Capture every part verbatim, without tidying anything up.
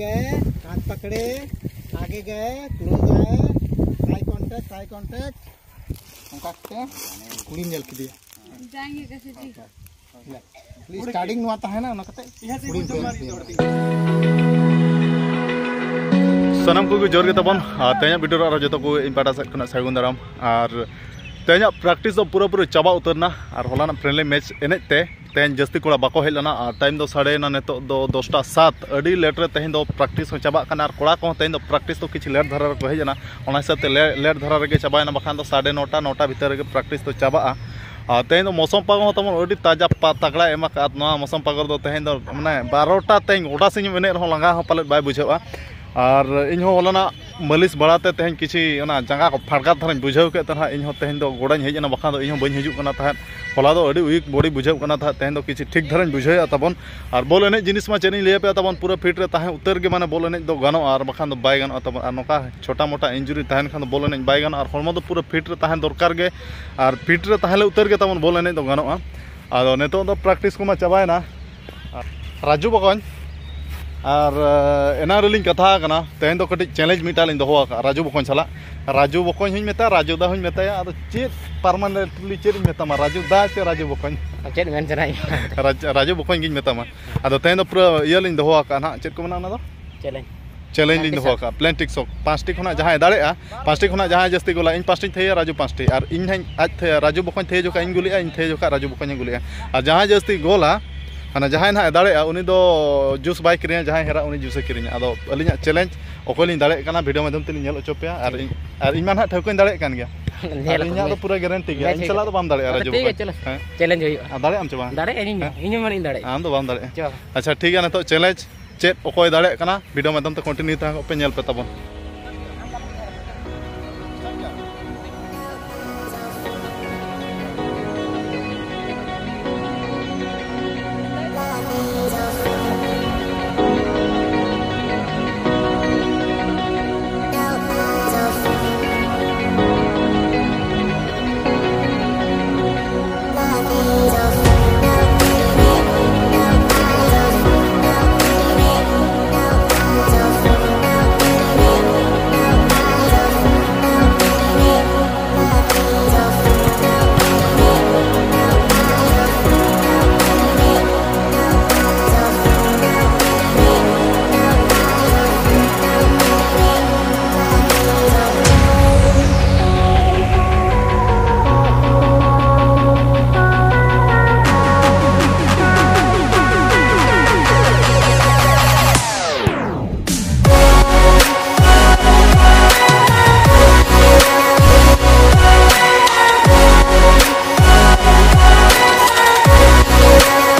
गए, हाथ पकड़े, आगे गए, क्लोज आए, आई कॉन्टैक्ट, आई कॉन्टैक्ट। ᱚᱱᱠᱟ ᱠᱟᱛᱮ ᱠᱩᱲᱤᱢ ᱧᱮᱞ ᱠᱮᱫᱮᱭᱟ᱾ जाएंगे कैसे जी? ᱥᱴᱟᱨᱴᱤᱝ ᱱᱚᱣᱟ ᱛᱟᱦᱮᱱᱟ, ᱚᱱᱟ ᱠᱟᱛᱮ ᱠᱩᱲᱤᱢ ᱧᱮᱞ ᱠᱮᱫᱮᱭᱟ᱾ ᱥᱟᱱᱟᱢ ᱠᱚᱜᱮ ᱡᱚᱦᱟᱨ ᱜᱮ ᱛᱟᱵᱚᱱ᱾ ᱟᱨ ᱛᱮᱦᱮᱧᱟᱜ ᱵᱷᱤᱰᱤᱭᱳ ᱨᱮ ᱟᱨᱚ ᱡᱚᱛᱚ ᱠᱚ ᱤᱧ ᱯᱟᱦᱴᱟ ᱥᱮᱫ ᱠᱷᱚᱱᱟᱜ ᱥᱟᱹᱜᱩᱱ ᱫᱟᱨᱟᱢ᱾ ᱟᱨ ᱛᱮᱦᱮᱧᱟᱜ ᱯᱨᱮᱠᱴᱤᱥ ᱫᱚ ᱯᱩᱨᱟᱹᱯᱩᱨᱤ ᱪᱟᱵᱟ ᱩᱛᱟᱹᱨ ᱮᱱᱟ᱾ ᱟᱨ ᱦᱚᱞᱟᱱᱟᱜ ᱯᱷᱨᱮᱱᱰᱞᱤ ᱢᱮᱪ ᱮᱱᱮᱡ ᱛᱮ ᱛᱮᱦᱮᱧ ᱡᱟᱹᱥᱛᱤ ᱠᱚᱲᱟ ᱵᱟᱠᱚ ᱦᱮᱡ ᱞᱮᱱᱟ᱾ ᱟᱨ ᱴᱟᱭᱤᱢ ᱫᱚ ᱥᱟᱰᱮᱭᱮᱱᱟ ᱱᱤᱛᱚᱜ ᱫᱚ ᱫᱚᱥᱴᱟ ᱥᱟᱛ᱾ ᱟᱹᱰᱤ ᱞᱮᱴ ᱨᱮ ᱛᱮᱦᱮᱧ ᱫᱚ ᱯᱨᱮᱠᱴᱤᱥ ᱦᱚᱸ ᱪᱟᱵᱟᱜ ᱠᱟᱱᱟ᱾ ᱟᱨ ᱠᱚᱲᱟ ᱠᱚᱦᱚᱸ ᱛᱮᱦᱮᱧ ᱫᱚ ᱯᱨᱮᱠᱴᱤᱥ ᱫᱚ ᱠᱤᱪᱷᱩ ᱞᱮᱴ ᱫᱷᱟᱨᱟ ᱨᱮᱠᱚ ᱦᱮᱡ ᱮᱱᱟ᱾ ᱚᱱᱟ ᱦᱤᱥᱟᱹᱵ ᱛᱮ ᱞᱮ-, ᱞᱮᱴ ᱫᱷᱟᱨᱟ ᱨᱮᱜᱮ ᱪᱟᱵᱟᱭᱮᱱᱟ, ᱵᱟᱠᱷᱟᱱ ᱫᱚ ᱥᱟᱰᱮ ᱱᱚᱴᱟ, ᱱᱚᱴᱟ ᱵᱷᱤᱛᱟᱹᱨ ᱨᱮᱜᱮ ᱯᱨᱮᱠᱴᱤᱥ ᱫᱚ ᱪᱟᱵᱟᱜᱼᱟ᱾ ᱟᱨ ᱛᱮᱦᱮᱧ ᱫᱚ ᱢᱳᱥᱚᱢ ᱯᱟᱜᱚᱨ ᱦᱚᱸ ᱛᱟᱵᱚᱱ ᱟᱹᱰᱤ ᱛᱟᱡᱟ ᱯᱟ-, ᱛᱟᱜᱲᱟ ᱮᱢ ᱟᱠᱟᱫ᱾ ᱱᱚᱣᱟ ᱢᱳᱥᱚᱢ ᱯᱟᱜᱚᱨ ᱫᱚ ᱛᱮᱦᱮᱧ ᱫᱚ ᱢᱟᱱᱮ ᱵᱟᱨᱚᱴᱟ ᱛᱮᱦᱮᱧ ᱜᱚᱰᱟ ᱥᱮᱫ ᱮᱢ ᱮᱱᱮᱡ ᱨᱮᱦᱚᱸ ᱞᱟᱸᱜᱟ ᱦᱚᱸ ᱯᱟᱞᱮᱫ ᱵᱟᱭ ᱵᱩᱡᱷᱟᱹᱜᱼᱟ᱾ ᱟᱨ ᱤᱧ ᱦᱚᱸ ᱦᱚᱞᱟᱱᱟᱜ ᱢᱟᱹᱞᱤᱥ ᱵᱟᱲᱟᱛᱮ ᱛᱮᱦᱮᱧ ᱠᱤᱪᱷᱤ ᱚᱱᱟ ᱡᱟᱸᱜᱟ ᱠᱚ ᱯᱷᱟᱲᱜᱟᱨ ᱫᱷᱟᱨᱟᱧ ᱵᱩᱡᱷᱟᱹᱣ ᱠᱮᱫ ᱛᱮ ᱱᱟᱦᱟᱜ ᱤᱧ ᱦᱚᱸ ᱛᱮᱦᱮᱧ ᱫᱚ ᱜᱚᱰᱟᱧ ᱦᱮᱡ ᱮᱱᱟ, ᱵᱟᱠᱷᱟᱱ ᱫᱚ ᱤᱧ ᱦᱚᱸ ᱵᱟᱹᱧ ᱦᱤᱡᱩᱜ ᱠᱟᱱᱟ ᱛᱟᱦᱮᱸᱫ᱾ ᱦᱚᱞᱟ ᱫᱚ ᱟᱹᱰᱤ ᱩᱭᱤᱠ ᱵᱚᱰᱤ ᱵᱩᱡᱷᱟᱹᱜ ᱠᱟᱱᱟ ᱛᱟᱦᱮᱸᱫ, ᱛᱮᱦᱮᱧ ᱫᱚ ᱠᱤᱪᱷᱤ ᱴᱷᱤᱠ ᱫᱷᱟᱨᱟᱧ ᱵᱩᱡᱷᱟᱹᱣᱮᱫᱼᱟ ᱛᱟᱵᱚᱱ᱾ ᱟᱨ ᱵᱚᱞ ᱮᱱᱮᱡ ᱡᱤᱱᱤᱥ ᱢᱟ ᱪᱮᱫ ᱤᱧ ᱞᱟᱹᱭ ᱟᱯᱮᱭᱟ ᱛᱟᱵᱚᱱ, ᱯᱩᱨᱟᱹ ᱯᱷᱤᱴ ᱨᱮ ᱛᱟᱦᱮᱸ ᱩᱛᱟᱹᱨ ᱜᱮ ᱢᱟᱱᱮ ᱵᱚᱞ ᱮᱱᱮᱡ ᱫᱚ ᱜᱟᱱᱚᱜᱼᱟ, ᱟᱨ ᱵᱟᱠᱷᱟᱱ ᱫᱚ ᱵᱟᱭ ᱜᱟᱱᱚᱜᱼᱟ ᱛᱟᱵᱚᱱ᱾ ᱟᱨ ᱱᱚᱝᱠᱟ ᱪᱷᱳᱴᱟ ᱢᱳᱴᱟ ᱤᱱᱡᱩᱨᱤ ᱛᱟᱦᱮᱱ ᱠᱷᱟᱱ ᱫᱚ ᱵᱚᱞ ᱮᱱᱮᱡ ᱵᱟᱭ ᱜᱟᱱᱚᱜᱼᱟ᱾ ᱟᱨ ᱦᱚᱲᱢᱚ ᱫᱚ ᱯᱩᱨᱟᱹ ᱯᱷᱤᱴ ᱨᱮ ᱛᱟᱦᱮᱸ ᱫᱚᱨᱠᱟᱨ ᱜᱮ, ᱟᱨ ᱯᱷᱤᱴ ᱨᱮ ᱛᱟᱦᱮᱸ ᱞᱮ ᱩᱛᱟᱹᱨ ᱜᱮ ᱛᱟᱵᱚᱱ ᱵᱚᱞ ᱮᱱᱮᱡ ᱫᱚ ᱜᱟᱱᱚᱜᱼᱟ᱾ ᱟᱫᱚ ᱱᱤᱛᱚᱜ ᱫᱚ ᱯᱨᱮᱠᱴᱤᱥ ᱠᱚᱢᱟ ᱪᱟᱵᱟᱭᱮᱱᱟ᱾ ᱨᱟᱡᱩ ᱵᱚᱠᱚᱧ, ᱟᱨ, ᱮ, ᱮᱱᱟᱝ ᱨᱮᱞᱤᱧ ᱠᱟᱛᱷᱟ ᱟᱠᱟᱱᱟ, ᱛᱮᱦᱮᱧ ᱫᱚ ᱠᱟᱹᱴᱤᱡ ᱪᱮᱞᱮᱧᱡᱽ ᱢᱤᱫᱴᱟᱝ ᱞᱤᱧ ᱫᱚᱦᱚ ᱟᱠᱟᱫᱼᱟ ᱨᱟᱡᱩ ᱵᱚᱠᱚᱧ ᱥᱟᱞᱟᱜ᱾ ᱨᱟᱡᱩ ᱵᱚᱠᱚᱧ ᱦᱚᱧ ᱢᱮᱛᱟᱭᱟ, ᱨᱟᱡᱩ ᱫᱟ ᱦᱚᱧ ᱢᱮᱛᱟᱭᱟ, ᱟᱫᱚ ᱪᱮᱫ ᱯᱟᱨᱢᱟᱱᱮᱱᱴᱞᱤ ᱪᱮᱫ ᱤᱧ ᱢᱮᱛᱟᱢᱟ, ᱨᱟᱡᱩ ᱫᱟ ᱪᱮ ᱨᱟᱡᱩ ᱵᱚᱠᱚᱧ? ᱪᱮᱫ ᱢᱮᱱ ᱥᱟᱱᱟᱭᱮᱫ ᱢᱮᱭᱟ? ᱨᱟᱡᱽ-, ᱨᱟᱡᱩ ᱵᱚᱠᱚᱧ ᱜᱤᱧ ᱢᱮᱛᱟᱢᱟ᱾ ᱟᱫᱚ ᱛᱮᱦᱮᱧ ᱫᱚ ᱯᱩᱨᱟᱹ ᱤᱭᱟᱹ ᱞᱤᱧ ᱫᱚᱦᱚ ᱟᱠᱟᱫᱼᱟ ᱱᱟᱦᱟᱜ, ᱪᱮᱫ ᱠᱚ ᱢᱮᱱᱟ ᱚᱱᱟ ᱫᱚ? ᱪᱮᱞᱮᱧᱡᱽ᱾ ᱪᱮᱞᱮᱧᱡᱽ ᱞᱤᱧ ᱯᱞᱮᱱᱴᱤᱠ ᱫᱚᱦᱚ ᱥᱚᱠ᱾ ᱟᱠᱟᱫᱼᱟ, ᱯᱞᱮᱱᱴᱤᱠ ᱥᱚᱠ᱾ ᱯᱟᱸᱪᱴᱤ ᱠᱷᱚᱱᱟᱜ ᱡᱟᱦᱟᱸᱭ ᱫᱟᱲᱮᱭᱟᱜᱼᱟ, ᱯᱟᱸᱪᱴᱤ ᱠᱷᱚᱱᱟᱜ ᱡᱟᱦᱟᱸᱭ ᱡᱟᱹᱥᱛᱤ ᱜᱳᱞᱟ, ᱤᱧ ᱯᱟᱸᱪᱴᱤᱧ ᱛᱷᱟᱹᱭᱟ, ᱨᱟᱡᱩ ᱯᱟᱸᱪᱴᱤ, ᱟᱨ ᱤᱧ ᱦᱟᱸᱜ ᱟᱡ ᱛᱷᱟᱹᱭᱟ, ᱨᱟᱡᱩ ᱵᱚᱠᱚᱧ ᱛᱷᱟᱹᱭᱟᱹ ᱡᱚᱠᱷᱟᱡ ᱤᱧ ᱜᱩᱞᱤᱜᱼᱟ, ᱤᱧ ᱛᱷᱟᱹᱭᱟᱹ ᱡᱚᱠᱷᱟᱡ ᱨᱟᱡᱩ ᱵᱚᱠᱚᱧᱮ ᱜᱩᱞᱤᱜᱼᱟ, ᱟᱨ ᱡᱟᱦᱟᱸᱭ ᱡᱟᱹᱥᱛᱤ ᱜᱳᱞᱟ, ᱢᱟᱱᱮ ᱡᱟᱦᱟᱸᱭ ᱱᱟᱦᱟᱜ ᱮ ᱫᱟᱲᱮᱭᱟᱜᱼᱟ, ᱩᱱᱤ ᱫᱚ ᱡᱩᱥ ᱵᱟᱭ ᱠᱤᱨᱤᱧᱟ, ᱡᱟᱦᱟᱸᱭ ᱦᱮᱨᱟ ᱩᱱᱤ ᱡᱩᱥᱮ ᱠᱤᱨᱤᱧᱟ᱾ ᱟᱫᱚ ᱟᱹᱞᱤᱧᱟᱜ ᱪᱮᱞᱮᱧᱡᱽ, ᱚᱠᱚᱭ ᱞᱤᱧ ᱫᱟᱲᱮᱭᱟᱜ ᱠᱟᱱᱟ ᱵᱷᱤᱰᱤᱭᱳ ᱢᱟᱫᱽᱫᱷᱚᱢ ᱛᱮᱞᱤᱧ ᱧᱮᱞ ᱦᱚᱪᱚ ᱯᱮᱭᱟ, ᱟᱨ ᱤᱧ, ᱟᱨ ᱤᱧ ᱢᱟ ᱱᱟᱦᱟᱜ ᱴᱷᱟᱹᱣᱠᱟᱹᱧ ᱫᱟᱲᱮᱭᱟᱜ ᱠᱟᱱ ᱜᱮᱭᱟ᱾ ᱧᱮᱞ ᱟᱨ ᱟᱠᱚ ᱤᱧᱟᱜ ᱫᱚ ᱢᱮᱪ᱾ ᱯᱩᱨᱟᱹ ᱜᱮᱨᱮᱱᱴᱤ ᱜᱮᱭᱟ, ᱢᱮᱪ ᱤᱧ ᱦᱩᱭᱩᱜᱼᱟ᱾ ᱥᱟᱞᱟᱜ ᱫᱚ ᱵᱟᱢ ᱫᱟᱲᱮᱭᱟᱜᱼᱟ, ᱟᱪᱪᱷᱟ, ᱨᱟᱡᱩ ᱴᱷᱤᱠ ᱵᱚᱠᱚᱧ᱾ ᱜᱮᱭᱟ, ᱪᱚᱞᱚ᱾ ᱦᱮᱸ? ᱪᱮᱞᱮᱧᱡᱽ ᱦᱩᱭᱩᱜᱼᱟ᱾ ᱟᱨ ᱫᱟᱲᱮᱭᱟᱜ ᱟᱢ ᱪᱮ ᱵᱟᱝ? ᱫᱟᱲᱮᱭᱟᱜᱼᱟ, ᱤᱧ ᱦᱚᱸ᱾ ᱦᱮᱸ? ᱤᱧ ᱦᱚᱸ ᱢᱟᱱᱮᱧ ᱫᱟᱲᱮᱭᱟᱜᱼᱟ᱾ ᱟᱢ ᱫᱚ ᱵᱟᱢ ᱫᱟᱲᱮᱭᱟᱜᱼᱟ᱾ ᱪᱚ᱾ ᱟᱪᱪᱷᱟ, ᱴᱷᱤᱠ ᱜᱮᱭᱟ, ᱱᱤᱛᱚᱜ ᱪᱮᱞᱮᱧᱡᱽ ᱪᱮᱫ ᱚᱠᱚᱭ ᱫᱟᱲᱮᱭᱟᱜ ᱠᱟᱱᱟ, ᱵᱷᱤᱰᱤᱭᱳ ᱢᱟᱫᱽᱫᱷᱚᱢ ᱛᱮ ᱠᱚᱱᱴᱤᱱᱤᱭᱩ ᱛᱟᱦᱮᱸ ᱠᱚᱜ ᱯᱮ, ᱧᱮᱞ ᱯᱮ ᱛᱟᱵᱚᱱ᱾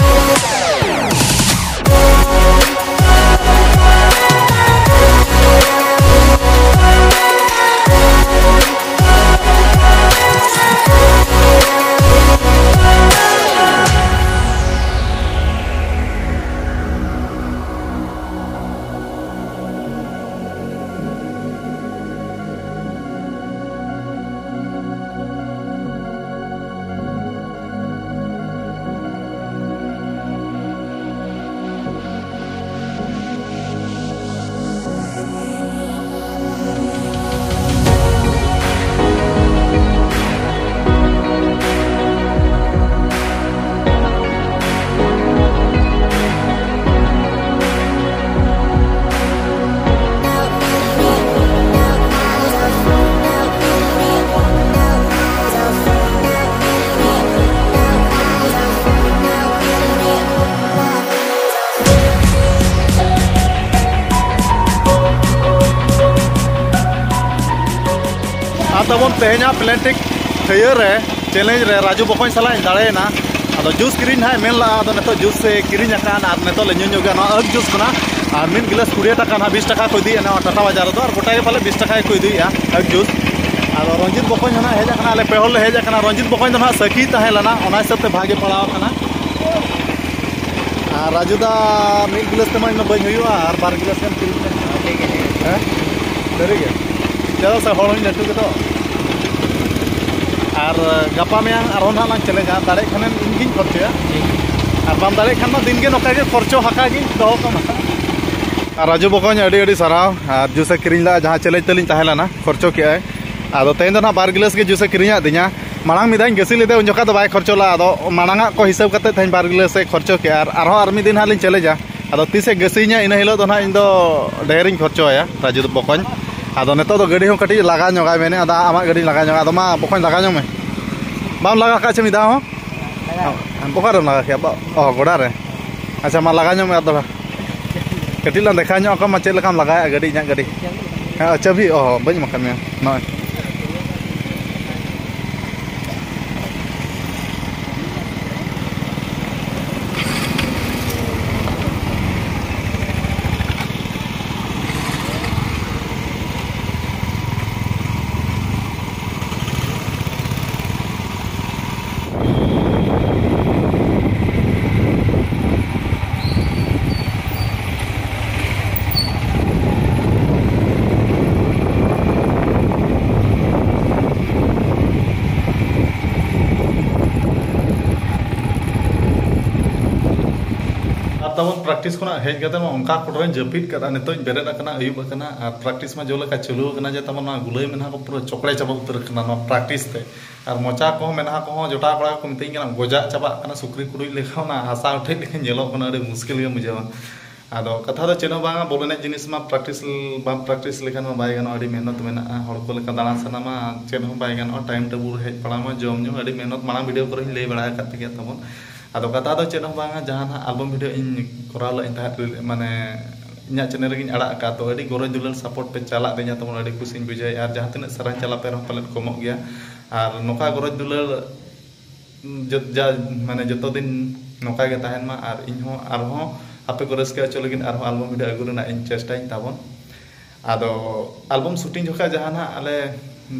ᱛᱟᱵᱚᱱ ᱛᱮᱦᱮᱧᱟᱜ ᱯᱞᱮᱱᱴᱤᱠ ᱛᱷᱟᱹᱭᱟᱹ ᱨᱮ ᱪᱮᱞᱮᱧᱡᱽ ᱨᱮ ᱨᱟᱡᱩ ᱵᱚᱠᱚᱧ ᱥᱟᱞᱟᱜ ᱤᱧ ᱫᱟᱲᱮᱭᱮᱱᱟ᱾ ᱟᱫᱚ ᱡᱩᱥ ᱠᱤᱨᱤᱧ ᱱᱟᱦᱟᱜ ᱢᱮᱱ ᱞᱟᱜᱼᱟ, ᱟᱫᱚ ᱱᱤᱛᱚᱜ ᱡᱩᱥ ᱮ ᱠᱤᱨᱤᱧ ᱟᱠᱟᱫᱼᱟ ᱟᱨ ᱱᱤᱛᱚᱜ ᱞᱮ ᱧᱩ ᱧᱚᱜᱟ ᱱᱚᱣᱟ ᱟᱹᱠ ᱡᱩᱥ ᱠᱷᱚᱱᱟᱜ᱾ ᱟᱨ ᱢᱤᱫ ᱜᱤᱞᱟᱹᱥ ᱠᱩᱲᱤ ᱴᱟᱠᱟ ᱱᱟᱦᱟᱜ, ᱵᱤᱥ ᱴᱟᱠᱟ ᱠᱚ ᱤᱫᱤᱭᱮᱫᱼᱟ ᱱᱚᱣᱟ ᱴᱟᱴᱟ ᱵᱟᱡᱟᱨ ᱨᱮᱫᱚ, ᱟᱨ ᱜᱚᱴᱟ ᱜᱮ ᱯᱟᱞᱮ ᱵᱤᱥ ᱴᱟᱠᱟ ᱜᱮᱠᱚ ᱤᱫᱤᱭᱮᱫᱼᱟ ᱟᱹᱠ ᱡᱩᱥ᱾ ᱟᱫᱚ ᱨᱚᱧᱡᱤᱛ ᱵᱚᱠᱚᱧ ᱦᱚᱸ ᱱᱟᱦᱟᱜ ᱦᱮᱡ ᱟᱠᱟᱱᱟ, ᱟᱞᱮ ᱯᱮ ᱦᱚᱲ ᱞᱮ ᱦᱮᱡ ᱟᱠᱟᱱᱟ᱾ ᱨᱚᱧᱡᱤᱛ ᱵᱚᱠᱚᱧ ᱫᱚ ᱱᱟᱦᱟᱜ ᱥᱟᱹᱠᱷᱤ ᱛᱟᱦᱮᱸ ᱞᱮᱱᱟ, ᱚᱱᱟ ᱦᱤᱥᱟᱹᱵ ᱛᱮ ᱵᱷᱟᱜᱮ ᱯᱟᱲᱟᱣ ᱟᱠᱟᱱᱟ᱾ ᱟᱨ ᱨᱟᱡᱩ ᱫᱟ, ᱢᱤᱫ ᱜᱤᱞᱟᱹᱥ ᱛᱮᱢᱟ ᱤᱧ ᱢᱟ ᱵᱟᱹᱧ ᱦᱩᱭᱩᱜᱼᱟ, ᱟᱨ ᱵᱟᱨ ᱜᱤᱞᱟᱹᱥ ᱜᱟᱱ ᱠᱤᱨᱤᱧ ᱢᱮ᱾ ᱦᱮᱸ? ᱥᱟᱹᱨᱤ ᱜᱮ? ᱪᱮᱫᱟᱜ ᱥᱮ ᱦᱚᱲ ᱦᱚᱸᱧ ᱞᱟᱹᱴᱩ ᱜᱮᱫᱚ᱾ ᱟᱨ ᱜᱟᱯᱟ ᱢᱮᱭᱟᱝ ᱟᱨᱦᱚᱸ ᱱᱟᱦᱟᱜ ᱞᱟᱝ ᱪᱮᱞᱮᱧᱟ, ᱫᱟᱲᱮᱭᱟᱜ ᱠᱷᱟᱱᱮᱢ ᱤᱧ ᱜᱤᱧ ᱠᱷᱚᱨᱪᱟᱭᱟ᱾ ᱟᱨ ᱵᱟᱢ ᱫᱟᱲᱮᱭᱟᱜ ᱠᱷᱟᱱ ᱢᱟ ᱫᱤᱱ ᱜᱮ ᱱᱚᱝᱠᱟ ᱜᱮ ᱠᱷᱚᱨᱪᱚ ᱦᱟᱠᱟ ᱜᱤᱧ ᱫᱚᱦᱚ ᱠᱟᱢᱟ᱾ ᱟᱨ ᱨᱟᱡᱩ ᱵᱚᱠᱚᱧ ᱟᱹᱰᱤ ᱟᱹᱰᱤ ᱥᱟᱨᱦᱟᱣ᱾ ᱟᱨ ᱡᱩᱥᱮ ᱠᱤᱨᱤᱧ ᱞᱮᱫᱼᱟ, ᱡᱟᱦᱟᱸ ᱪᱮᱞᱮᱧᱡᱽ ᱛᱟᱹᱞᱤᱧ ᱛᱟᱦᱮᱸ ᱞᱮᱱᱟ, ᱠᱷᱚᱨᱪᱚ ᱠᱮᱜᱼᱟᱭ᱾ ᱟᱫᱚ ᱛᱮᱦᱮᱧ ᱫᱚ ᱱᱟᱦᱟᱜ ᱵᱟᱨ ᱜᱤᱞᱟᱹᱥ ᱜᱮ ᱡᱩᱥᱮ ᱠᱤᱨᱤᱧᱟᱫ ᱫᱤᱧᱟ᱾ ᱢᱟᱲᱟᱝ ᱢᱤᱫ ᱫᱷᱟᱣ ᱤᱧ ᱜᱟᱹᱥᱤ ᱞᱮᱫᱮ, ᱩᱱ ᱡᱚᱠᱷᱟ ᱫᱚ ᱵᱟᱭ ᱠᱷᱚᱨᱪᱚ ᱞᱮᱫᱼᱟ᱾ ᱟᱫᱚ ᱢᱟᱲᱟᱝᱟᱜ ᱠᱚ ᱦᱤᱥᱟᱹᱵ ᱠᱟᱛᱮ ᱛᱮᱦᱮᱧ ᱵᱟᱨ ᱜᱤᱞᱟᱹᱥ ᱮ ᱠᱷᱚᱨᱪᱚ ᱠᱮᱜᱼᱟ᱾ ᱟᱨ ᱟᱨᱦᱚᱸ ᱟᱨ ᱢᱤᱫ ᱫᱤᱱ ᱦᱟᱸᱜ ᱞᱤᱧ ᱪᱮᱞᱮᱧᱡᱟ᱾ ᱟᱫᱚ ᱛᱤᱥᱮ ᱜᱟᱹᱥᱤᱧᱟ, ᱤᱱᱟᱹ ᱦᱤᱞᱳᱜ ᱫᱚ ᱱᱟᱦᱟᱜ ᱤᱧ ᱫᱚ ᱰᱷᱮᱨᱤᱧ ᱠᱷᱚᱨᱪᱚ ᱟᱭᱟ, ᱨᱟᱡᱩ ᱵᱚᱠᱚᱧ᱾ ᱟᱫᱚ ᱱᱤᱛᱚᱜ ᱫᱚ ᱜᱟᱹᱰᱤ ᱦᱚᱸ ᱠᱟᱹᱴᱤᱡ ᱞᱟᱜᱟ ᱧᱚᱜᱟᱭ ᱢᱮ᱾ ᱟᱫᱚ ᱟᱢᱟᱜ ᱜᱟᱹᱰᱤ ᱞᱟᱜᱟ ᱧᱚᱜ, ᱟᱫᱚ ᱢᱟ ᱵᱚᱠᱚᱧ ᱞᱟᱜᱟ ᱧᱚᱜ ᱢᱮ᱾ ᱵᱟᱢ ᱞᱟᱜᱟ ᱠᱟᱜ ᱪᱮ ᱢᱤᱫ ᱫᱷᱟᱣ ᱦᱚᱸ? ᱚᱠᱟᱨᱮᱢ ᱞᱟᱜᱟ ᱠᱮᱜᱼᱟ? ᱵᱟ-, ᱚ, ᱜᱚᱰᱟ ᱨᱮ᱾ ᱟᱪᱪᱷᱟ, ᱢᱟ ᱞᱟᱜᱟ ᱧᱚᱜ ᱢᱮ ᱟᱨ ᱫᱚᱦᱲᱟ᱾ ᱠᱟᱹᱴᱤᱡ ᱞᱟᱝ ᱫᱮᱠᱷᱟᱣ ᱧᱚᱜ ᱟᱠᱚ ᱢᱟ ᱪᱮᱫ ᱞᱮᱠᱟᱢ ᱞᱟᱜᱟᱭᱮᱫᱼᱟ ᱜᱟᱹᱰᱤ, ᱤᱧᱟᱹᱜ ᱜᱟᱹᱰᱤ᱾ ᱦᱮᱸ, ᱪᱟᱹᱵᱤ, ᱚ, ᱵᱟᱹᱧ ᱮᱢ ᱟᱠᱟᱫ ᱢᱮᱭᱟ᱾ ᱱᱚᱜᱼᱚᱭ᱾ ᱟᱨ ᱛᱟᱵᱚᱱ practice ᱠᱷᱚᱱᱟᱜ ᱦᱮᱡ ᱠᱟᱛᱮ ᱢᱟ ᱚᱱᱠᱟ ᱠᱚᱴᱨᱟᱧ ᱡᱟᱹᱯᱤᱫ ᱠᱟᱫᱟ᱾ ᱱᱤᱛᱚᱜ ᱤᱧ ᱵᱮᱨᱮᱫ ᱟᱠᱟᱱᱟ, ᱟᱹᱭᱩᱵ ᱟᱠᱟᱱᱟ, ᱟᱨ practice ᱢᱟ ᱡᱮᱞᱮᱠᱟ ᱪᱟᱹᱞᱩ ᱟᱠᱟᱱᱟ ᱡᱮ ᱛᱟᱵᱚᱱ ᱱᱚᱣᱟ ᱜᱩᱞᱟᱹᱭ ᱢᱮᱫᱦᱟ ᱠᱚ ᱯᱩᱨᱟᱹ ᱪᱚᱠᱲᱮ ᱪᱟᱵᱟ ᱩᱛᱟᱹᱨ ᱟᱠᱟᱱᱟ ᱱᱚᱣᱟ practice ᱛᱮ᱾ ᱟᱨ ᱢᱚᱪᱟ ᱠᱚᱦᱚᱸ ᱢᱮᱫᱦᱟ ᱠᱚᱦᱚᱸ ᱡᱚᱴᱟᱣ ᱠᱚᱲᱟ ᱠᱚ ᱢᱤᱛᱟᱹᱧ ᱠᱟᱱᱟ, "ᱜᱚᱡᱟᱜ ᱪᱟᱵᱟᱜ ᱠᱟᱱᱟ, ᱥᱩᱠᱨᱤ ᱠᱩᱲᱩᱡ ᱞᱮᱠᱟ ᱚᱱᱟ ᱦᱟᱥᱟ ᱩᱴᱷᱟᱹᱡ ᱞᱮᱠᱟ ᱧᱮᱞᱚᱜ ᱠᱟᱱᱟ, ᱟᱹᱰᱤ ᱢᱩᱥᱠᱤᱞ ᱜᱮᱢ ᱵᱩᱡᱷᱟᱹᱣᱟ᱾" ᱟᱫᱚ ᱠᱟᱛᱷᱟ ᱫᱚ ᱪᱮᱫ ᱦᱚᱸ ᱵᱟᱝᱟ, ᱵᱚᱞ ᱮᱱᱮᱡ ᱡᱤᱱᱤᱥ ᱢᱟ practice, ᱵᱟᱢ practice ᱞᱮᱠᱷᱟᱱ ᱢᱟ ᱵᱟᱭ ᱜᱟᱱᱚᱜᱼᱟ, ᱟᱹᱰᱤ ᱢᱮᱦᱱᱚᱛ ᱢᱮᱱᱟᱜᱼᱟ, ᱦᱚᱲ ᱠᱚ ᱞᱮᱠᱟ ᱫᱟᱬᱟ ᱥᱟᱱᱟᱢᱟ, ᱪᱮᱫ ᱦᱚᱸ ᱵᱟᱭ ᱜᱟᱱᱚᱜᱼᱟ, time table ᱦᱮᱡ ᱯᱟᱲᱟᱣ ᱢᱟ, ᱡᱚᱢ ᱧᱩ ᱟᱹᱰᱤ ᱢᱮᱦᱱᱚᱛ, ᱢᱟᱲᱟᱝ video ᱠᱚᱨᱮ ᱦᱚᱸᱧ ᱞᱟᱹᱭ ᱵᱟᱲᱟ ᱟᱠᱟᱫ ᱯᱮ ᱜᱮᱭᱟ ᱛᱟᱵᱚᱱ᱾ ᱟᱫᱚ ᱠᱟᱛᱷᱟ ᱫᱚ ᱪᱮᱫ ᱦᱚᱸ ᱵᱟᱝᱟ, ᱡᱟᱦᱟᱸ ᱱᱟᱦᱟᱜ album video ᱤᱧ ᱠᱚᱨᱟᱣ ᱞᱮᱫ ᱤᱧ ᱛᱟᱦᱮᱸᱫ, ᱢᱟᱱᱮ ᱤᱧᱟᱹᱜ ᱪᱮᱱᱮᱞ ᱨᱮᱜᱮᱧ ᱟᱲᱟᱜ ᱟᱠᱟᱫ, ᱛᱚ ᱟᱹᱰᱤ ᱜᱚᱨᱚᱡᱽ ᱫᱩᱞᱟᱹᱲ ᱥᱟᱯᱳᱨᱴ ᱯᱮ ᱪᱟᱞᱟᱜ ᱛᱤᱧᱟ ᱛᱟᱵᱚᱱ, ᱟᱹᱰᱤ ᱠᱩᱥᱤᱧ ᱵᱩᱡᱷᱟᱹᱣᱮᱫᱼᱟ᱾ ᱟᱨ ᱡᱟᱦᱟᱸ ᱛᱤᱱᱟᱹᱜ ᱥᱟᱨᱦᱟᱣ ᱪᱟᱞᱟᱜ ᱯᱮ ᱨᱮᱦᱚᱸ ᱯᱟᱞᱮᱫ ᱠᱚᱢᱚᱜ ᱜᱮᱭᱟ᱾ ᱟᱨ ᱱᱚᱝᱠᱟ ᱜᱚᱨᱚᱡᱽ ᱫᱩᱞᱟᱹᱲ ᱡᱚ- ᱡᱟ ᱢᱟᱱᱮ ᱡᱚᱛᱚ ᱫᱤᱱ ᱱᱚᱝᱠᱟ ᱜᱮ ᱛᱟᱦᱮᱱ ᱢᱟ᱾ ᱟᱨ ᱤᱧ ᱦᱚᱸ ᱟᱨᱦᱚᱸ ᱟᱯᱮ ᱠᱚ ᱨᱟᱹᱥᱠᱟᱹ ᱦᱚᱪᱚ ᱞᱟᱹᱜᱤᱫ ᱟᱨᱦᱚᱸ ᱟᱞᱵᱚᱢ ᱵᱷᱤᱰᱤᱭᱳ ᱟᱹᱜᱩ ᱨᱮᱱᱟᱜ ᱤᱧ ᱪᱮᱥᱴᱟᱭᱟᱹᱧ ᱛᱟᱵᱚᱱ᱾ ᱟᱫᱚ ᱟᱞᱵᱚᱢ ᱥᱩᱴᱤᱝ ᱡᱚᱠᱷᱟᱡ ᱡᱟᱦᱟᱸ ᱱᱟᱜ ᱟᱞᱮ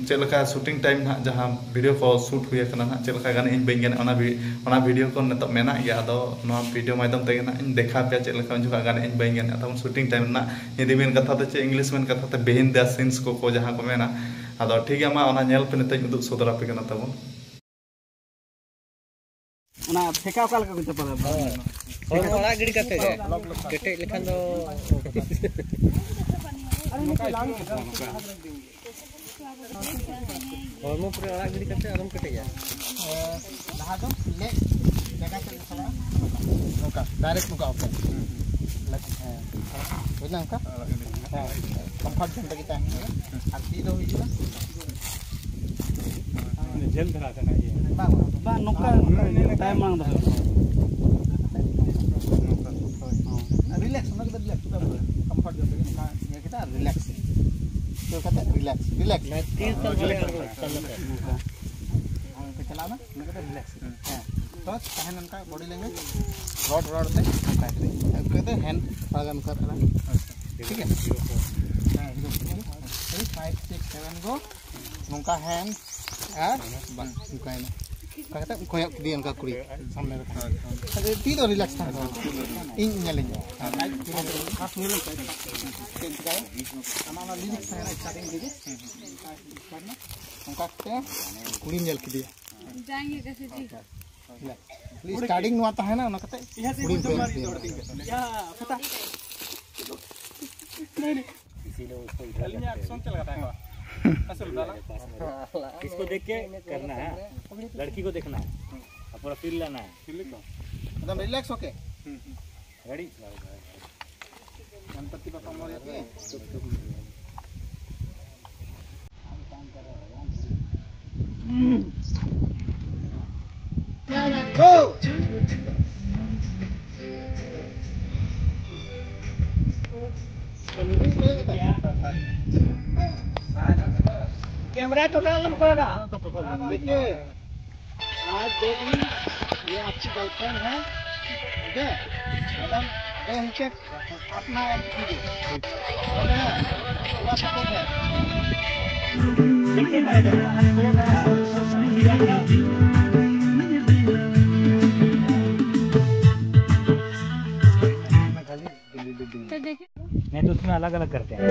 ᱪᱮᱫ ᱞᱮᱠᱟ ᱥᱩᱴᱤᱝ ᱴᱟᱭᱤᱢ ᱱᱟᱜ ᱡᱟᱦᱟᱸ ᱵᱷᱤᱰᱤᱭᱳ ᱠᱚ ᱥᱩᱴ ᱦᱩᱭ ᱟᱠᱟᱱᱟ ᱱᱟᱜ, ᱪᱮᱫ ᱞᱮᱠᱟ ᱜᱟᱱᱮᱜ ᱤᱧ ᱵᱟᱹᱧ ᱜᱟᱱᱮᱜ, ᱚᱱᱟ ᱵᱷᱤ- ᱚᱱᱟ ᱵᱷᱤᱰᱤᱭᱳ ᱠᱚ ᱱᱤᱛᱚᱜ ᱢᱮᱱᱟᱜ ᱜᱮᱭᱟ᱾ ᱟᱫᱚ ᱱᱚᱣᱟ ᱵᱷᱤᱰᱤᱭᱳ ᱢᱟᱫᱽᱫᱷᱚᱢ ᱛᱮᱜᱮ ᱱᱟᱜ ᱤᱧ ᱫᱮᱠᱷᱟᱣ ᱯᱮᱭᱟ ᱪᱮᱫ ᱞᱮᱠᱟ ᱩᱱ ᱡᱚᱠᱷᱟᱡ ᱜᱟᱱᱮᱜ ᱤᱧ ᱵᱟᱹᱧ ᱜᱟᱱᱮᱜ ᱛᱟᱵᱚᱱ ᱥᱩᱴᱤᱝ ᱴᱟᱭᱤᱢ ᱨᱮᱱᱟᱜ᱾ ᱦᱤᱱᱫᱤ ᱢᱮᱱ ᱠᱟᱛᱷᱟ ᱛᱮ ᱪᱮᱫ, ᱤᱝᱞᱤᱥ ᱢᱮᱱ ᱠᱟᱛᱷᱟ ᱛᱮ ᱵᱮᱦᱤᱱ ᱫᱟ ᱥᱤᱱᱥ ᱠᱚ ᱠᱚ ᱡᱟᱦᱟᱸ ᱠᱚ ᱢᱮᱱᱟ᱾ ᱟᱫᱚ ᱴᱷᱤᱠ ᱜᱮᱭᱟ, ᱢᱟ ᱚᱱᱟ ᱧᱮᱞ ᱯᱮ, ᱱᱤᱛᱚᱜ ᱤᱧ ᱩᱫᱩᱜ ᱥᱚᱫᱚᱨ ᱟᱯᱮ ᱠᱟᱱᱟ ᱛᱟᱵᱚᱱ᱾ ᱚᱱᱟ ᱯᱷᱮᱸᱠᱟ ᱚᱠᱟ ᱞᱮᱠᱟ ᱠᱚ ᱪᱟᱯᱟᱫᱟ? ᱦᱚᱲᱢᱚ ᱟᱲᱟᱜ ᱜᱤᱰᱤ ᱠᱟᱛᱮ ᱜᱮ᱾ ᱠᱮᱴᱮᱡ ᱞᱮᱠᱷᱟᱱ ᱫᱚ᱾ ᱦᱚᱲᱢᱚ ᱯᱩᱨᱟᱹ ᱟᱲᱟᱜ ᱜᱤᱰᱤ ᱠᱟᱛᱮ ᱟᱨᱚᱢ ᱠᱮᱴᱮᱡᱟ᱾ ᱞᱟᱦᱟ ᱫᱚ ᱞᱮᱜ ᱡᱟᱭᱜᱟ ᱪᱮᱫ ᱞᱮᱠᱟ ᱪᱟᱞᱟᱜᱼᱟ? ᱱᱚᱝᱠᱟ, ᱰᱟᱭᱨᱮᱠᱴ ᱱᱚᱝᱠᱟ ᱚᱯᱮ᱾ ᱦᱮᱸ᱾ ᱦᱩᱭᱱᱟ ᱚᱱᱠᱟ? ᱦᱮᱸ᱾ ᱠᱚᱢᱯᱷᱚᱨᱴ ᱡᱳᱱ ᱨᱮᱜᱮ ᱛᱟᱦᱮᱱ ᱦᱩᱭᱩᱜᱼᱟ᱾ ᱟᱨ ᱛᱤ ᱫᱚ ᱦᱩᱭᱩᱜᱼᱟ᱾ ᱡᱷᱟᱹᱞ ᱫᱷᱟᱨᱟ ᱠᱟᱱᱟ, ᱤᱭᱟᱹ᱾ ᱵᱟᱝ, ᱵᱟᱝ᱾ ᱵᱟᱝ, ᱱᱚᱝᱠᱟ, ᱱᱚᱝᱠᱟ ᱛᱟᱭᱚᱢ ᱢᱟᱲᱟᱝ ᱫᱚ ᱦᱩᱭᱩᱜᱼᱟ᱾ ᱱᱚᱝᱠᱟ, ᱦᱳᱭ᱾ ᱦᱚᱸ᱾ ᱨᱤᱞᱮᱠᱥ, ᱚᱱᱟ ᱠᱚᱫᱚ ᱨᱤᱞᱮᱠᱥ, ᱪᱮᱫᱟᱜ ᱵᱚᱞᱮ? ᱠᱚᱢᱯᱷᱚᱨᱴ ᱡᱳᱱ ᱨᱮᱜᱮ ᱱᱚᱝᱠᱟ ᱤᱭᱟᱹ ᱠᱮᱫᱟ, ᱨᱤᱞᱮᱠᱥ᱾ ᱪᱮᱫ ᱠᱟᱛᱮ? Relax, relax. ᱛᱤ ᱫᱚ ᱦᱳᱭ, ᱵᱟᱝ ᱨᱤᱞᱮᱠᱥ᱾ ᱟᱬᱜᱚ᱾ ᱱᱚᱝᱠᱟ ᱪᱟᱞᱟᱣ ᱮᱱᱟ, ᱤᱱᱟᱹ ᱠᱟᱛᱮ ᱨᱤᱞᱮᱠᱥ᱾ ᱦᱮᱸ᱾ ᱛᱚ ᱛᱟᱦᱮᱱ ᱚᱱᱠᱟ ᱵᱚᱰᱤ ᱞᱮᱝᱜᱩᱭᱮᱡᱽ, ᱨᱚᱲ ᱨᱚᱲ ᱛᱮ ᱱᱚᱝᱠᱟ ᱠᱟᱛᱮ᱾ ᱤᱱᱟᱹ ᱠᱟᱛᱮ ᱦᱮᱱᱰ ᱛᱷᱚᱲᱟ ᱜᱟᱱ ᱱᱚᱝᱠᱟ ᱟᱲᱟᱝ᱾ ᱴᱷᱤᱠ ᱜᱮᱭᱟ? ᱦᱮᱸ, ᱦᱤᱨᱳ ᱠᱚ᱾ ᱯᱷᱟᱭᱤᱵᱷ, ᱥᱤᱠᱥ, ᱥᱮᱵᱷᱮᱱ ᱜᱳ᱾ ᱱᱚᱝᱠᱟ ᱦᱮᱱᱰ ᱟᱨ ᱵᱟᱝ, ᱱᱚᱝᱠᱟᱭᱮᱱᱟ᱾ ᱚᱱᱠᱟ ᱠᱟᱛᱮ ᱠᱚᱭᱚᱜ ᱠᱮᱫᱮᱭᱟ ᱚᱱᱠᱟ ᱠᱩᱲᱤ ᱥᱟᱢᱱᱮ ᱨᱮ᱾ ᱟᱫᱚ ᱛᱤ ᱫᱚ ᱨᱤᱞᱮᱠᱥ ᱛᱟᱦᱮᱸ ᱠᱟᱱᱟ᱾ ᱤᱧ ᱧᱮᱞᱤᱧ ᱢᱮ᱾ ᱟᱨ ᱟᱡ ᱯᱷᱟᱥᱴ ᱧᱮᱞ ᱢᱮ᱾ ᱪᱮᱫ ᱮᱢ ᱪᱤᱠᱟᱹᱭᱟ? ᱟᱢᱟᱜ ᱚᱱᱟ ᱞᱤᱨᱤᱠᱥ ᱛᱟᱦᱮᱱᱟ ᱥᱴᱟᱨᱴᱤᱝ ᱨᱮᱜᱮ᱾ ᱚᱱᱠᱟ ᱠᱟᱛᱮ ᱠᱩᱲᱤᱢ ᱧᱮᱞ ᱠᱮᱫᱮᱭᱟ᱾ ᱡᱟᱝᱜᱮ ᱠᱟᱹᱥᱤ ᱡᱤ᱾ ᱞᱮ, ᱠᱷᱟᱹᱞᱤ ᱥᱴᱟᱨᱴᱤᱝ ᱱᱚᱣᱟ ᱛᱟᱦᱮᱱᱟ, ᱚᱱᱟ ᱠᱟᱛᱮ ᱠᱩᱲᱤ ᱵᱮᱱ ᱵᱮᱱ᱾ ᱤᱥᱤ ᱞᱳ ᱩᱥᱠᱳ ᱤᱫᱷᱟᱨ ᱟᱹᱞᱤᱧᱟᱜ ᱨᱟᱠᱷᱛᱮ ᱮᱠᱥᱚᱱ ᱪᱮᱫ ᱞᱮᱠᱟ ᱛᱟᱦᱮᱸ ᱠᱚᱜᱼᱟ? ᱟᱹᱥᱩᱞ ᱫᱟᱞᱟ᱾ ᱤᱥᱠᱳ ᱫᱮᱠᱷ ᱠᱮ ᱠᱟᱨᱱᱟ ᱦᱮ, ᱞᱟᱲᱠᱤ ᱠᱳ ᱫᱮᱠᱷᱱᱟ ᱦᱮ, ᱟᱨ ᱯᱩᱨᱟ ᱯᱷᱤᱞ ᱞᱟᱱᱟ ᱦᱮ᱾ ᱯᱷᱤᱞ ᱠᱚ᱾ ᱮᱠᱫᱚᱢ ᱨᱤᱞᱮᱠᱥ, ᱳᱠᱮ᱾ ᱦᱩᱸ, ᱦᱩᱸ᱾ ᱜᱟᱱᱯᱟᱛᱤ ᱵᱟᱯᱟ ᱢᱚᱨᱮ ᱛᱮ᱾ कैमरा तो ना लमकाना। देखिए, आज देख ली, ये आपकी गर्लफ्रेंड है, ठीक है? एकदम बेहिचक अपना एक्ट कीजिए। ठीक है? पूरा सपोर्ट है। तो देखिए। नहीं तो उसमें अलग अलग करते हैं।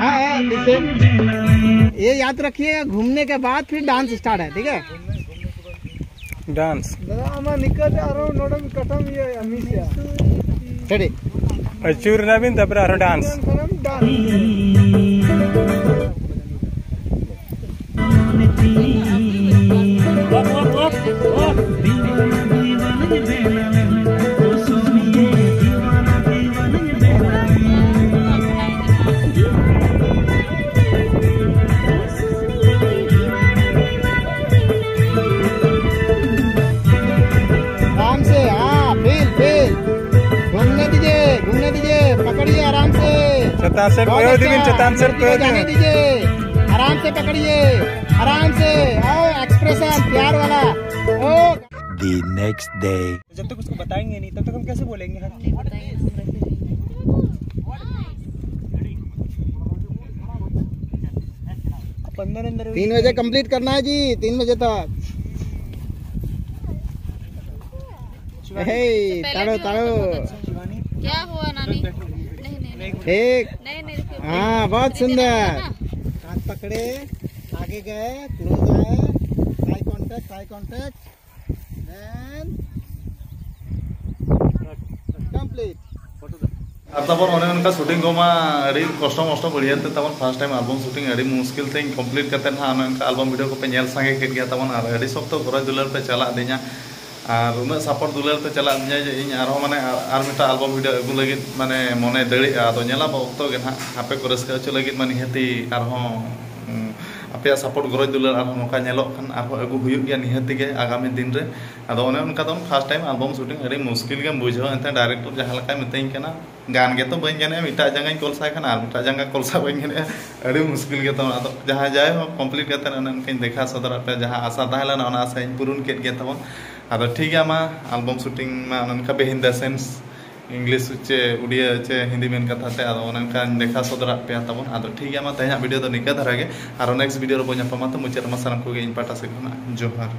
हाँ, हाँ, ठीक है। ये याद रखिए, घूमने के बाद फिर डांस स्टार्ट है, ठीक है? डांस। दादा, আমার নিকটে আরো নরম কঠম ইয়ে মিশিয়া। রেডি। ᱟᱹᱪᱩᱨ ᱮᱱᱟ ᱵᱤᱱ, ᱛᱟᱨᱯᱚᱨᱮ ᱟᱨᱦᱚᱸ ᱰᱟᱱᱥ᱾ ᱱᱚᱨᱚᱢ ᱰᱟᱱᱥ᱾ आराम से, हाँ, फील, फील। घूमने दीजिए, घूमने दीजिए, पकड़िए आराम से। ᱪᱮᱛᱟᱱ ᱥᱮᱫ ᱠᱚᱭᱚᱜ ᱤᱫᱤ ᱵᱤᱱ, ᱪᱮᱛᱟᱱ ᱥᱮᱫ ᱠᱚᱭᱚᱜ ᱤᱫᱤ ᱵᱤᱱ᱾ ᱞᱟᱹᱲᱠᱤ ᱠᱚ ᱡᱟᱱᱮ ᱫᱤᱡᱤᱭᱮ, ᱟᱨᱟᱢ ᱥᱮ ᱯᱟᱠᱲᱤᱭᱮ, ᱟᱨᱟᱢ ᱥᱮ, ᱟᱣ, expression Pyar ᱣᱟᱞᱟ᱾ O. The next day. जब तक उसको बताएंगे नहीं, तब तक हम कैसे बोलेंगे? हाँ। तीन बजे कंप्लीट करना है जी, तीन बजे तक। हे, ताड़ो, ताड़ो। क्या हुआ नानी? नहीं, नहीं, नहीं। ठीक। नहीं, नहीं, रुकिए। हाँ, बहुत सुंदर। हाथ पकड़े, आगे गए, क्लोज आए, I contact, I contact, then complete. ᱟᱨ ᱛᱟᱵᱚᱱ ᱚᱱᱮ ᱚᱱᱠᱟ ᱥᱩᱴᱤᱝ ᱠᱚᱢᱟ ᱟᱹᱰᱤ ᱠᱚᱥᱴᱚ ᱢᱚᱥᱴᱚ ᱵᱟᱹᱲᱤᱭᱟᱹ ᱛᱮ ᱛᱟᱵᱚᱱ ᱯᱷᱟᱥᱴ ᱴᱟᱭᱤᱢ ᱟᱞᱵᱚᱢ ᱥᱩᱴᱤᱝ ᱟᱹᱰᱤ ᱢᱩᱥᱠᱤᱞ ᱛᱮᱧ ᱠᱚᱢᱯᱞᱤᱴ ᱠᱟᱛᱮᱫ ᱦᱟᱸᱜ ᱚᱱᱮ ᱚᱱᱠᱟ ᱟᱞᱵᱚᱢ ᱵᱷᱤᱰᱤᱭᱳ ᱠᱚᱯᱮ ᱧᱮᱞ ᱥᱟᱸᱜᱮ ᱠᱮᱫ ᱜᱮᱭᱟ ᱛᱟᱵᱚᱱ᱾ ᱟᱨ ᱟᱹᱰᱤ ᱥᱚᱠᱛᱚ ᱜᱚᱨᱚᱡᱽ ᱫᱩᱞᱟᱹᱲ ᱯᱮ ᱪᱟᱞᱟᱜ ᱫᱤᱧᱟ᱾ ᱟᱨ ᱩᱱᱟᱹᱜ ᱥᱟᱯᱳᱨᱴ ᱫᱩᱞᱟᱹᱲ ᱛᱮ ᱪᱟᱞᱟᱜ ᱫᱤᱧᱟ ᱡᱮ ᱤᱧ ᱟᱨᱦᱚᱸ ᱢᱟᱱᱮ ᱟᱨ, ᱟᱨ ᱢᱤᱫᱴᱟᱝ ᱟᱞᱵᱚᱢ ᱵᱷᱤᱰᱤᱭᱳ ᱟᱹᱜᱩ ᱞᱟᱹᱜᱤᱫ ᱢᱟᱱᱮ ᱢᱚᱱᱮ ᱫᱟᱲᱮᱭᱟᱜᱼᱟ᱾ ᱟᱫᱚ ᱧᱮᱞᱟᱵᱚ ᱚᱠᱛᱚ ᱜᱮ ᱱᱟᱦᱟᱜ, ᱟᱯᱮ ᱠᱚ ᱨᱟᱹᱥᱠᱟᱹ ᱦᱚᱪᱚ ᱞᱟᱹᱜᱤᱫ ᱢᱟ ᱱᱤᱦᱟᱹᱛᱤ ᱟᱨᱦᱚᱸ, ᱩᱸ, ᱟᱯᱮᱭᱟᱜ ᱥᱟᱯᱳᱨᱴ ᱜᱚᱨᱚᱡᱽ ᱫᱩᱞᱟᱹᱲ ᱟᱨᱦᱚᱸ ᱱᱚᱝᱠᱟ ᱧᱮᱞᱚᱜ ᱠᱷᱟᱱ ᱟᱨᱦᱚᱸ ᱟᱹᱜᱩ ᱦᱩᱭᱩᱜ ᱜᱮᱭᱟ ᱱᱤᱦᱟᱹᱛᱤ ᱜᱮ ᱟᱜᱟᱢᱤ ᱫᱤᱱ ᱨᱮ᱾ ᱟᱫᱚ ᱚᱱᱮ ᱚᱱᱠᱟ ᱫᱚ ᱯᱷᱟᱥᱴ ᱴᱟᱭᱤᱢ ᱟᱞᱵᱚᱢ ᱥᱩᱴᱤᱝ ᱟᱹᱰᱤ ᱢᱩᱥᱠᱤᱞ ᱜᱮᱢ ᱵᱩᱡᱷᱟᱹᱣᱟ, ᱮᱱᱛᱮ ᱰᱟᱭᱨᱮᱠᱴᱚᱨ ᱡᱟᱦᱟᱸ ᱞᱮᱠᱟᱭ ᱢᱤᱛᱟᱹᱧ ᱠᱟᱱᱟ, ᱜᱟᱱ ᱜᱮᱛᱚ ᱵᱟᱹᱧ ᱜᱟᱱᱮᱫᱼᱟ, ᱢᱤᱫᱴᱟᱜ ᱡᱟᱸᱜᱟᱧ ᱠᱚᱞᱥᱟᱭ ᱠᱷᱟᱱ ᱟᱨ ᱢᱤᱫᱴᱟᱜ ᱡᱟᱸᱜᱟ ᱠᱚᱞᱥᱟ ᱵᱟᱹᱧ ᱜᱟᱱᱮᱫᱼᱟ, ᱟᱹᱰᱤ ᱢᱩᱥᱠᱤᱞ ᱜᱮ ᱛᱟᱵᱚᱱ᱾ ᱟᱫᱚ ᱡᱟᱦᱟᱸ ᱡᱟᱭᱦᱳᱠ ᱠᱚᱢᱯᱞᱤᱴ ᱠᱟᱛᱮ ᱚᱱᱮ ᱚᱱᱠᱟᱧ ᱫᱮᱠᱷᱟᱣ ᱥᱚᱫᱚᱨᱟᱫ ᱯᱮᱭᱟ, ᱡᱟᱦᱟᱸ ᱟᱥᱟ ᱛᱟᱦᱮᱸ ᱞᱮᱱᱟ ᱚᱱᱟ ᱟᱥᱟᱧ ᱯᱩᱨᱩᱱ ᱠᱮᱫ ᱜᱮ ᱛᱟᱵᱚᱱ᱾ ᱟᱫᱚ ᱴᱷᱤᱠ ᱜᱮᱭᱟ ᱢᱟ, ᱟᱞᱵᱚᱢ ᱥᱩᱴᱤᱝ ᱢᱟ ᱚᱱᱮ ᱚᱱᱠᱟ behind the scenes, ᱤᱝᱞᱤᱥ ᱪᱮ ᱩᱰᱤᱭᱟ ᱪᱮ ᱦᱤᱱᱫᱤ ᱢᱮᱱ ᱠᱟᱛᱷᱟ ᱛᱮ, ᱟᱫᱚ ᱚᱱᱮ ᱚᱱᱠᱟᱧ ᱫᱮᱠᱷᱟᱣ ᱥᱚᱫᱚᱨᱟᱫ ᱯᱮᱭᱟ ᱛᱟᱵᱚᱱ᱾ ᱟᱫᱚ ᱴᱷᱤᱠ ᱜᱮᱭᱟ ᱢᱟ, ᱛᱮᱦᱮᱧᱟᱜ ᱵᱷᱤᱰᱤᱭᱳ ᱫᱚ ᱱᱤᱝᱠᱟᱹ ᱫᱷᱟᱨᱟ ᱜᱮ, ᱟᱨᱚ ᱱᱮᱠᱥᱴ ᱵᱷᱤᱰᱤᱭᱳ ᱨᱮᱵᱚᱱ ᱧᱟᱯᱟᱢᱟ᱾ ᱛᱚ ᱢᱩᱪᱟᱹᱫ ᱨᱮᱢᱟ ᱥᱟᱱᱟᱢ ᱠᱚᱜᱮ ᱤᱧ ᱯᱟᱦᱴᱟ ᱥᱮᱫ ᱠᱷᱚᱱᱟᱜ ᱡᱚᱦᱟᱨ᱾